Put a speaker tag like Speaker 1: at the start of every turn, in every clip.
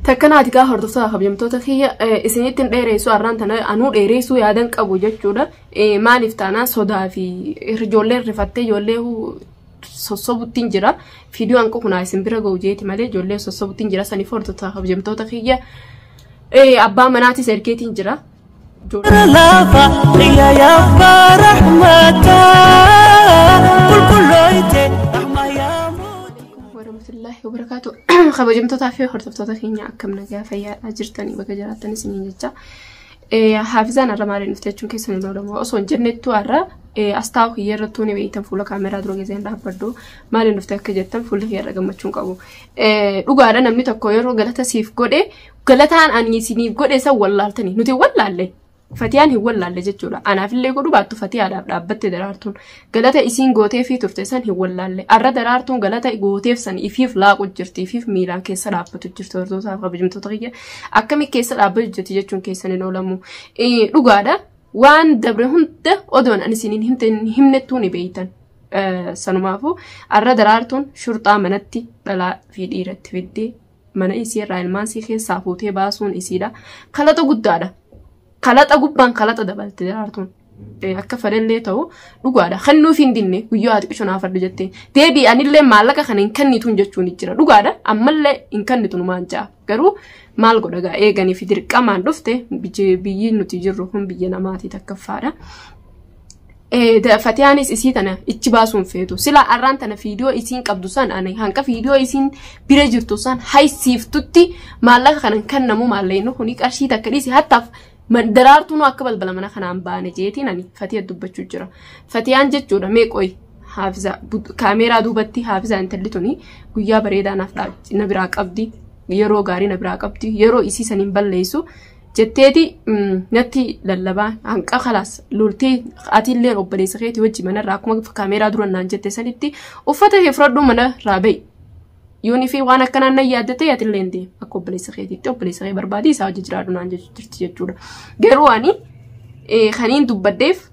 Speaker 1: Takkanaati gaa hordoftoota kabajamtoota kiyya, isinitti hin dheeressu. Har'aan tana anuu dheereessuu yaadan qabu jechuudha. Maaliif taanaan sodaa fi ijoolleen rifattee ijoollee sossobuttiin jira. Viidiyoo hanqu kunaa isin bira ga'u jeeti malee ijoollee sossobuttiin jira. Saniif hordoftoota kabajamtoota kiyya, abbaa manaatis ergeetiin jira.
Speaker 2: Lafa xiyya yabbaa rahmataa qulqullooyte rahma yaa mootii.
Speaker 1: Warahmatullahi wabarakaatu. Kabajamtootaa fi hordoftoota keenya, akkam nagaa fayyaadhaa jirtanii? Bakka jiraattan isiniin jecha. Haafizaan har'a maaliin dhufte jechuun keessan hin oolamu. Osoo hin jennettu har'a as taa'u kiyya irrattuu ni beektan, fuula kaameraa dura geesseen dhaabbadhu. Maaliin dhufte akka jettan, fuulli kiyya irra gammachuun qabu. Dhugaadha, namni tokko yeroo galata siif godhe, galataan ani isiniif godhe san wallaaltanii nuti wallaalle. Fatiyaan hin wallaalle jechuudha. Anaafillee godhu baattu Fatiyaadhaaf dhaabbatte Daraartuun. Galata isiin gootee fi turte san hin wallaalle. Arra Daraartuun galata gooteef san ifiif laaqu jirti. Ifiif miilaan keessa dhaabbatu jirti. Hordoftoota kabajamtoota kiyya, akkamii keessa dhaabbatu jirti jechuun keessan hin oolamu. Dhugaadha. Waan dabre hunda odoon ani isiniin himnettuu ni beeytan. Sanumaafuu arra Daraartuun shurxaa manatti dhalaa fi dhiiratti fiddee mana isii irraa ilmaan isii keessaa fuutee baasuun isiidha. Kalaxa guddaadha. Kalaxa gubbaan kalaxa dabalte Daraartuun. Akka fedhallee ta'u dhugaadha. Kennuuf hin dinne, guyyaa ati qishoo naaf fadhu jettee. Deebii anillee maallaqa kana hin kennituun jechuun jira. Dhugaadha. Ammallee hin kennitu numaan ja'a. Garuu maal godha gaa, eeganii fi dirqamaan dhufte, biyyi nuti jirru kun biyya namaati takkaffaadha. Fatiyaanis isii tana ichi baasuun feetu. Sila arraan tana viidiyoo isiin qabdu san, ani hanqa viidiyoo isiin bira jirtu san haysiiftutti maallaqa kana hin kennamu, maallaqni kuni qarshii takka dhiisi hattaaf Daraartuun akka balbala mana kanaan baane jeetiin ani Fatiya dubbachuu jira. Fatiyaan jechuudha, mee qoy, haafiza kaameeraa duubatti, haafizaa intalli tuni guyyaa bareedaa naaf na biraa qabdi, yeroo gaarii na biraa qabdi, yeroo isii saniin balleessu jetteeti natti lallabaa hanqa kalaas loltee, atillee obboleessa keetii wajji manarraa akkuma kaameeraa dura naan jette sanitti uffata kee fudhadhuu mana irraa ba'i. Yoonii fi waan akkanaan na yaaddate, atillee hin deemu akka obboleessa keetiitti obboleessa kee barbaade isaa hojii jiraadhu naan jirti jechuudha. Garuu ani kaniin dubbaddeef,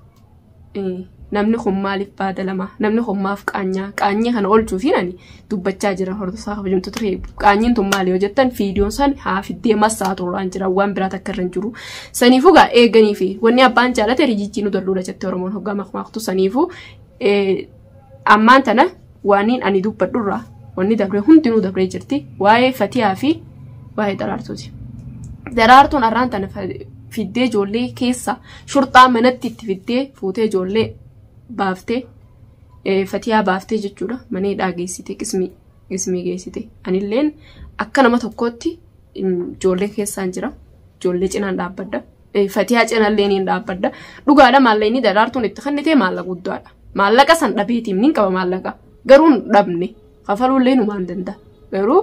Speaker 1: namni kun maaliif baadalama, namni kun maaf qaanyaa, qaanyii kana oolchuufi ani dubbachaa jira. Hordofaa kabajamtoota, qaanyiin tun maali yoo jettan, viidiyoon san haa fiddee massaa turaan jira, waan biraa takka irra hin jiru. Saniifuu gaa eeganii fi wanni abbaan jaalate rijichii nu dalluudha jette Oromoon hoggaa makmaaktu. Saniifuu ammaan tana waaniin ani dubbadhurraa wanni dabree hundinuu dabree jirti, waa'ee Fatiyaa fi waa'ee Daraartuuti. Daraartuun arraan tana fiddee ijoollee keessa shurxaa manatti itti fiddee fuutee ijoollee baaftee, Fatiyaa baaftee jechuudha, mana hidhaa geessite, qismii qismii geessite. Anilleen akka nama tokkootti ijoollee keessaan jira, ijoollee cinaan dhaabbadha. Fatiyaa cinallee ni dhaabbadha. Dhugaadha, maallaqni Daraartuun itti kennite maallaqa guddaadha. Maallaqa san dhabeetiif ni qaba, maallaqa garuu hin dhabne, kafaluullee numaan danda'a. Garuu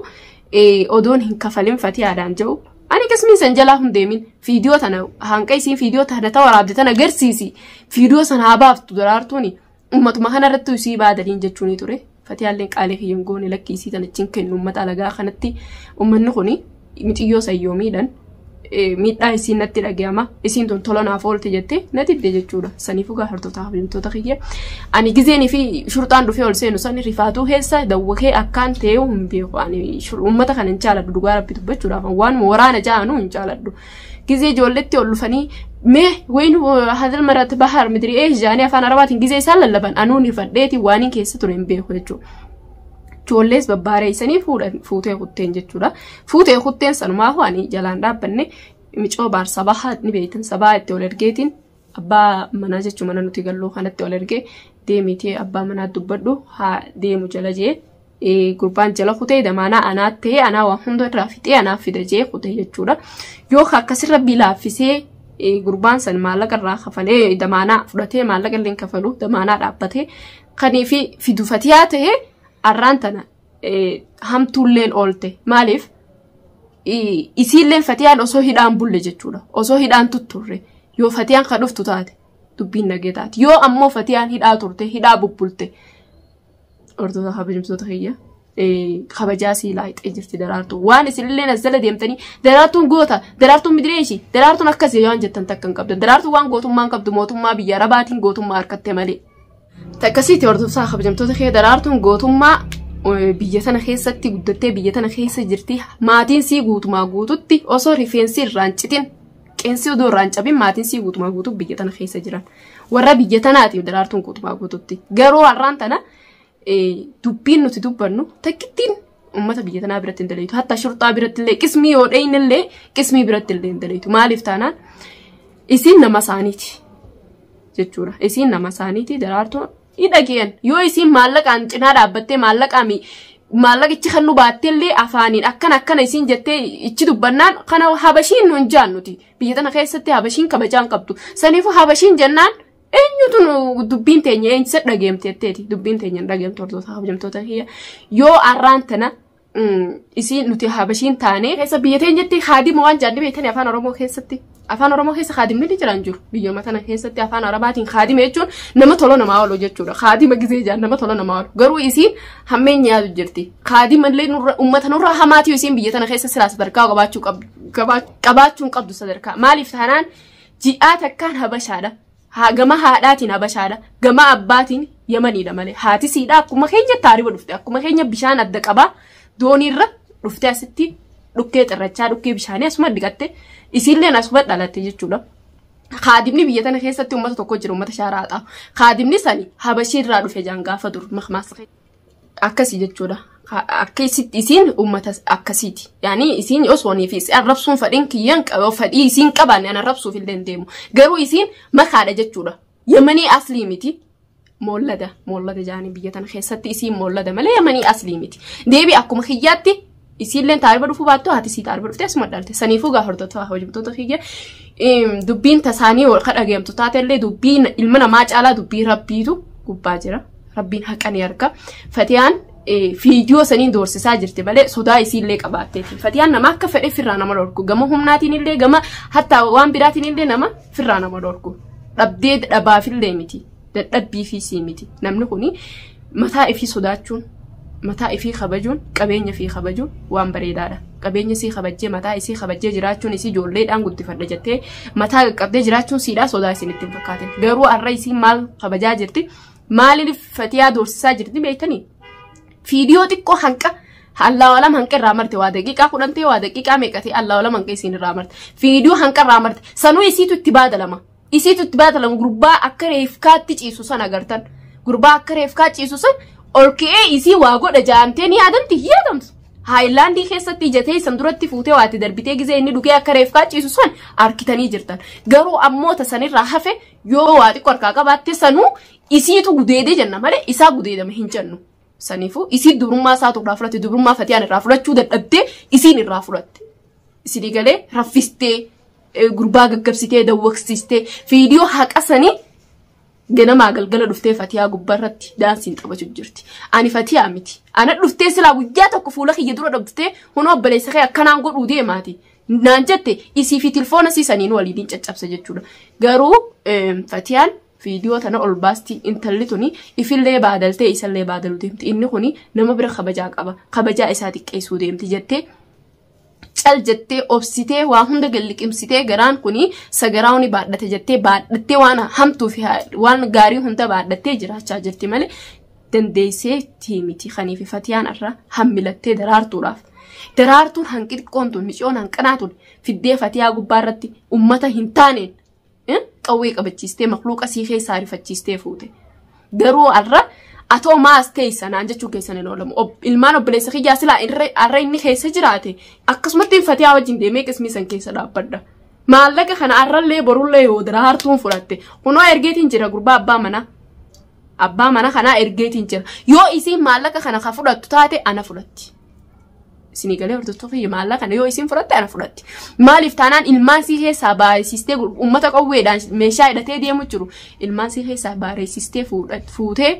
Speaker 1: odoon hin kafalin Fatiyaadhaan jiru ani qismii san jalaa hin deemin. Viidiyoo tana hanqa isiin viidiyoo tana ta waraabde tana agarsiisi, viidiyoo sana haa baaftu Daraartuuni, ummatuma kanarratti isii baadaliin jechuuni ture. Fatiyaalleen qaalii kiyyan goone, lakkii isii tana achiin kennu ummata alagaa kanatti, ummanni kuni mixiyyoo sayyoomiidhaan miidhaa isiin natti dhaga'ama, isiin tun tola naaf oolte jettee na didde jechuudha. Saniifuu gaa hordoftoota kabajamtoota kiyya, ani gizeenii fi shurxaan dhufee ol seenu san rifaatuu keessa dawwakee akkaan ta'e hin beeku. Ani uummata kana hin jaaladhu, dhugaa Rabbi dubbachuudhaaf waan waraana ja'anuu hin jaaladhu. Gizee ijoolletti ol dhufanii mee wayinu hadal marat bahar midiri ee jaanii afaan Arabaatiin gizee isaan lallaban, anuun rifadheeti waan keessa ture hin beeku jechuudha. Ijoollees babbaareessanii fuutee kutteen jechuudha. Fuutee kutteen sanumaa ani jalaan dhaabbanne, micoo baar sabaa ni beektan, sabaa itti ol ergeetiin abbaa manaa jechuun mana nuti galluu kanatti ol ergee, deemiitii abbaa manaa dubbadhu haa deemu jala jee, gurbaan jala kutee damaanaa anaa ta'ee anaa waan hunda irraa fixee anaa fida jee kutee jechuudha. Yoo akkasirra bilaaffisee gurbaan san maallaqa irraa kafalee damaanaa fudhatee, maallaqa illee kafalu damaanaa dhaabbatee kanii fi fidu Fatiyaa ta'ee, arraan tana hamtuulleen oolte. Maaliif isiilleen Fatiyaan osoo hidhaan bulle jechuudha, osoo hidhaan tutturre, yoo Fatiyaan ka dhuftu taate dubbiin nagee taate, yoo ammoo Fatiyaan hidhaa turte, hidhaa bubbulte, hordoftoota kabajamtoota kiyya, kabajaa sii laayixee jirti Daraartuun. Waan isinillee as jala deemtanii Daraartuun goota, Daraartuun midireeshi, Daraartuun akkasii waan jettan takka hin qabdu. Daraartuun waan gootummaa hin qabdu, mootummaa biyya Arabaatiin gootummaa harkatte malee. Takkasiiti hordoftoota kabajamtoota kiyya, Daraartuun gootummaa Biyya tana keessatti guddattee biyya tana keessa jirti. Maatiin sii guutumaa guututti osoo rifeensi irraan citin, qeensi odoo irraan cabin, maatiin sii guutumaa guutuu biyya tana keessa jiran. Warra biyya tanaatiif Daraartuun guutumaa guututti. Garuu har'aan tana dubbiin nuti dubbannu takkittiin uummata biyya tanaa biratti hin daleetu. Hatta shurxaa biratti illee, qismii yoo dheyne illee, qismii biratti illee hin daleetu. Maaliif taanaan isiin nama isaaniiti jechuudha. Isiin nama isaaniiti. Daraartuun ni dhageen. Yoo isiin maallaqaan cinaa dhaabbattee, maallaqaa maallaqichi kan nu baattee illee, afaaniin akkana akkana isiin jettee ichi dubbannaan, kana habashiin nu hin jaannuti. Biyya tana keessatti habashiin kabajaan qabdu. Saniifuu habashiin jennaan eenyutu nu dubbiin teenya eenyusa dhageemte jetteeti? Dubbiin teenya hin dhageemtu. Hordoftoota kabajamtoota kiyya, yoo arraan tana isiin nuti habashiin taane keessa biyya teenyatti haadima waan jaanni beektanii, afaan Oromoo keessatti, afaan Oromoo keessa haadimni ni jiran jiru. Biyyuma tana keessatti afaan Arabaatiin haadima jechuun nama tola namaa oolu jechuudha. Haadima gizee jaan nama tola namaa oolu. Garuu isiin hammeenya yaadu jirti. Haadima illee nurra uummata nurra hamaatii isiin biyya tana keessa silaa sadarkaa qabaachuu hin qabdu sadarkaa. Maaliif taanaan ji'aa takkaan habashaadha. Gama haadhaatiin habashaadha. Gama abbaatiin Yamaniidha malee. Haati siidha akkuma keenya taariba dhufte. Akkuma keenya bishaan adda qabaa dooniirra dhuftee asitti dhukkee xirrachaa, dhukkee bishaanii asuma dhiqatte, isiilleen asuma dhalatte jechuudha. Kaadimni biyya tana keessatti uummata tokko jira, uummata shaaraaxaa. Kaadimni sani habashiirraa dhufe jaan gaafa dur makmaasa. Akkasii jechuudha. Akkasitti isiin uummata akkasiiti. Yaani isiin osoo fi arrabsuun fadhiin kiyyan fadhii isiin qabaanne an arrabsuuf illee hin deemu. Garuu isiin makaadha jechuudha. Yamanii aslii miti. Moollada moollada jaanii biyya tana keessatti isiin moollada malee Yamanii aslii miti. Deebi akkuma kiyyaatti isiilleen taariba dhufuu baattu, haati isii taariba dhuftee asuma dhalte. Saniifuu gaafa hordoftoota hojjettoota kiyya, dubbiin tasaanii ol kadhageemtu taatellee, dubbiin ilma namaa caalaa dubbii Rabbiitu gubbaa jira. Rabbiin haqa ni arga. Fatiyaan fiidiyoo saniin doorsisaa jirti malee sodaa isiillee qabaatteeti. Fatiyaan nama akka fedhe firraa nama dhorku. Gama humnaatiin illee, gama hatta waan biraatiin illee nama firraa nama dhorku. Dhabdee dhabaafillee miti. Dadhabbii fi sii miti. Namni kuni mataa ifii sodaachuun, mataa ifii kabajuun, qabeenya ifii kabajuun waan bareedaadha. Qabeenya isii kabajjee, mataa isii kabajjee jiraachuun, isii ijoolleedhaan guddifadha jettee mataa qaqqabdee jiraachuun siidhaa sodaa isin ittiin fakkaatin. Garuu har'a isiin maal kabajaa jirti? Maaliif Fatiyaa doorsisaa jirti beektanii? Fiidiyoo xiqqoo hanqa Allaahu hanqa irraa marte, waa daqiiqaa 10 ta'e, waa daqiiqaa meeqa ta'e, Allaahu hanqa isiin irraa marte. Fiidiyoo hanqa irraa marte. Sanuu isiitu itti baadalama. Isiitu itti baadalama. Gurbaa akka reefkaatti ciisu san agartan. Gurbaa akka reefkaa ciisu san ol ka'ee isii waa godha jaamtee ni yaadamti, hin yaadamtu. Haayilaandii keessatti ijatee isan duratti fuutee waatti darbitee gizee inni dhugee akka reefkaa ciisu san harkitanii jirtan. Garuu ammoo sanirraa hafe yoo waa xiqqoo harkaa qabaatte, sanuu isiitu gudeedee jenna malee isaa gudeedame hin jennu. Saniifuu isii dubrummaa isaatu irraa fudhatte, dubrummaa Fatiyaan irraa fudhachuu dadhabdee isiin irraa fudhatte. Isinii galee raffistee, gurbaa gaggabsitee, dawwaqsiistee, fiidiyoo haqa sanii ganamaa galgala dhuftee Fatiyaa gubbaarratti daansiin taphachuu jirti. Ani Fatiyaa miti. Ana dhuftee silaa guyyaa tokko fuula kiyya dura dhuftee hunoo obboleessa kee akkanaan godhuu deemaati naan jette, isii fi tilfoona siisaniin waliin caccabsa jechuudha. Garuu Fatiyaan viidiyoo tana ol baasti. Intalli tuni ifillee baadaltee isallee baadaluu deemti. Inni kuni nama bira kabajaa qaba. Kabajaa isaa xiqqeessuu deemti jettee cal jettee obsitee, waa hunda galliqimsitee, garaan kuni sagaraa ni baadhate jettee baadhattee, waan hamtuu fi waan gaarii hunda baadhattee jiraachaa jirti malee dandeessee miti. Kaniif Fatiyaan irra hammilattee Daraartuudhaaf. Daraartuun hanqi xiqqoon tun, miciyoon hanqanaa tun, fiddee Fatiyaa gubbaa irratti ummata hin taaneen qawwee qabachiistee, makluuqa sii keessaa ariifachiistee fuute. Garuu har'a atoo maas teessa naan jechuu keessan hin oolamu. Ilmaan obboleessa kiyyaa silaa har'a inni keessa jiraate, akkasumatti Fatiyaa wajjin deemee qismii san keessa dhaabbadha. Maallaqa kana har'allee borullee yoo Daraartuun fudhatte, kunoo ergeetiin jira gurbaa abbaa manaa. Abbaa mana kanaa ergeetiin jira. Yoo isiin maallaqa kana ka fudhattu taate, ana fudhatti. Isinii galee, hordoftoota kiyya? Maallaqa kana yoo isiin fudhatte, ana fudhatti. Maaliif taanaan ilmaan sii keessaa baay'isistee, uummata qawweedhaan meeshaa hidhatee deemu jiru, ilmaan sii keessaa baay'isistee fuutee,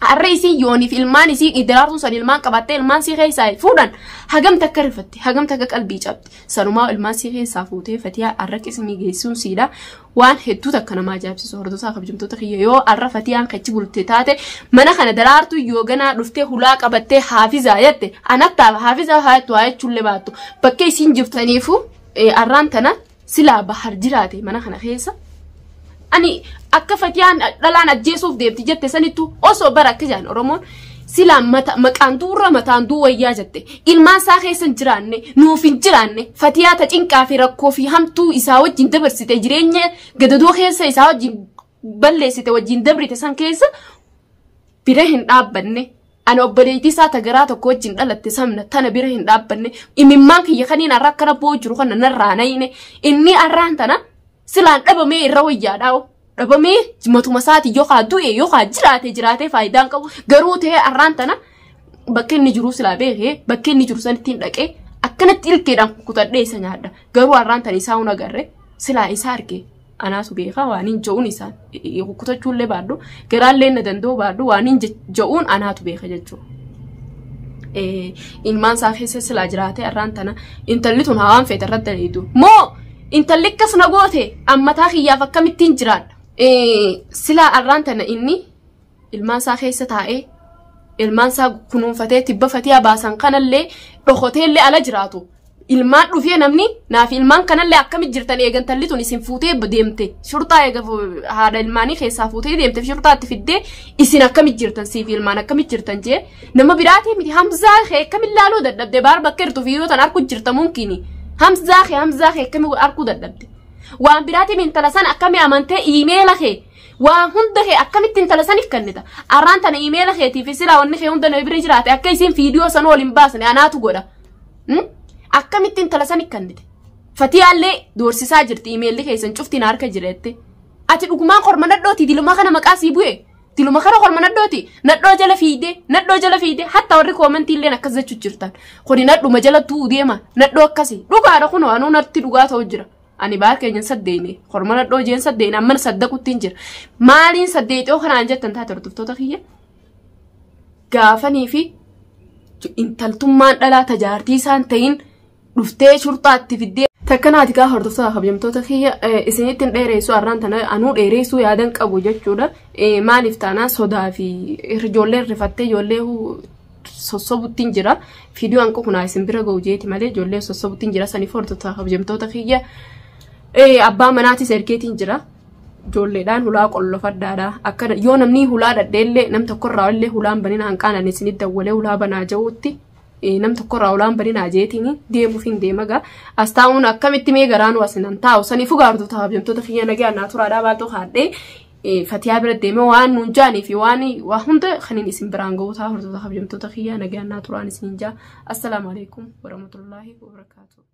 Speaker 1: har'a isiin yooniif ilmaan isii Daraartuun san ilmaan qabattee ilmaan sii keessaa fuudhan, hagam takka rifatte, hagam takka qalbii cabdi. Sanumaa ilmaan sii keessaa fuutee Fatiyaa har'a qismii geessuun siidha waan hedduu takka nama ajaa'ibsiisu. Hordofaa kabajamtoota kiyya, yoo har'a Fatiyaan kachi bulte taate mana kana, Daraartuu yoo ganaa dhuftee hulaa qabattee haafizaa jette, anattaaf haafizaa haa jettu, haa jechuullee baattu, bakka isiin jirtaniifu har'aan tana silaa Bahar jiraate mana kana keessa, ani akka Fatiyaan dhalaan ajjeesuuf deemti jette sanittu osoo bara akka jaan Oromoon Silaa maqaan duurra mataan duu wayyaa jette. Ilmaan isaa keessa hin jiraanne, nuuf hin jiraanne, Fatiyaa ta cinqaa fi rakkoo fi hamtuu isaa wajjin dabarsite, jireenya gadadoo keessa isaa wajjin balleessite, wajjin dabrite san keessa bira hin dhaabbanne. Ani obboleettii isaa ta garaa tokko wajjin dhalatte samna tana bira hin dhaabbanne. Imimmaan kiyya kaniin har'a akkana boo'u jiru kana narraa nayine. Inni har'aan tana silaan dhabamee irra wayyaadhaa. Dhabamee matuma isaati yookaan du'e yookaan jiraate jiraatee faayidaan qabu. Garuu ta'ee har'aan tana bakka inni jiru silaa beekee bakka inni jiru sanitti hin dhaqee akkanatti ilkeedhaan kukkutadhee isa nyaadha. Garuu har'aan tana isaa hun agarre silaa isa arge anaatu beekaa waan hin je'uun isaan kukkutachuullee baadhu garaallee na danda'u baadhu waan hin je'uun anaatu beeka jechuudha. Ilmaan isaa keessa silaa jiraatee har'aan tana intalli tun hawaan feete irratti daleetu. Moo intalli akkas na goote ammataa kiyyaaf akkamittiin jiraadha? Silaa har'aan tana inni ilmaan isaa keessa taa'ee ilmaan isaa kunuunfatee tibba Fatiyaa baasan kanallee dhokoteellee ala jiraatu. Ilmaan dhufee namni naaf ilmaan kanallee akkamitti jirtan eegan talli tun isin fuutee deemte shurxaa eega haadha ilmaanii keessaa fuutee deemte shurxaatti fiddee isin akkamitti jirtan siif ilmaan akkamitti jirtan jee nama biraatii miti. Hamzaa kee akkamitti laaluu dadhabde baar bakka jirtu fi yoo tan arku jirta mumkini Hamzaa kee akkamitti arkuu dadhabde waan biraatii intala san akkamii amantee iimeela kee waan hunda kee akkamitti intala saniif kennita. Arraan tana iimeela keetii fi silaa wanni kee hunda nama bira jiraate akka isin viidiyoo san waliin baasne anaatu godha. Akkamitti intala saniif kennite? Fatiyaallee doorsisaa jirti iimeelli keessan cuftiin harka jireette. Ati dhugumaan korma nadhooti diluma kana maqaa sii bu'e. Diluma kana korma nadhooti nadhoo jala fiidee nadhoo jala fiidee hatta warri koomantii illeen akkas jechuu jirtan. Kuni nadhuma jala tu'u deema nadhoo akkasii dhugaadha kunoo anuu natti dhugaa ta'u jira. Ani baar keenyan saddeene korma nadhoo jeen saddeene amma saddaqutti hin jira. Maaliin saddeexoo kanaan jettan taate hordoftoota kiyya? Gaafanii fi intaltummaan dhalaa tajaartii isaan ta'in dhuftee shurxaatti fiddee. Takkanaati gaa hordoftoota kabajamtoota kiyya isinitti hin dheeressu har'aan tana anuu dheeressuu yaadan qabu jechuudha. Maaliif taanaan sodaa fi ijoolleen rifattee ijoollee sossobutti hin jira. Viidiyoo hanqu kunaa isin bira ga'u jeeti malee ijoolleen sossobutti hin jira. Saniif hordoftoota kabajamtoota kiyya abbaa manaatis ergeetiin jira. Ijoolleedhaan hulaa qollofadhaadha. Akkana yoo namni hulaa dhadheellee nam tokkorraa illee hulaan banina hanqaanan isinitti dawwalee hulaa banaa jirutti nam tokkorraa hulaan baninaa jeetiin deemuuf hin deema gaa. As taa'uun akkamitti mee garaanuu as nan taa'u saniifuu hordoftoota kabajamtoota kiyya nagaa naa turaadhaa baatoo haadhee Fatiyaa bira deemee waan nuun jaanii fi waan waa hunda kaniin isin biraan ga'u ta'a hordoftoota kabajamtoota kiyya nagaa naa turaan isin jaa. Assalaamu alaikum warahmatullaahi wabarakaatuh.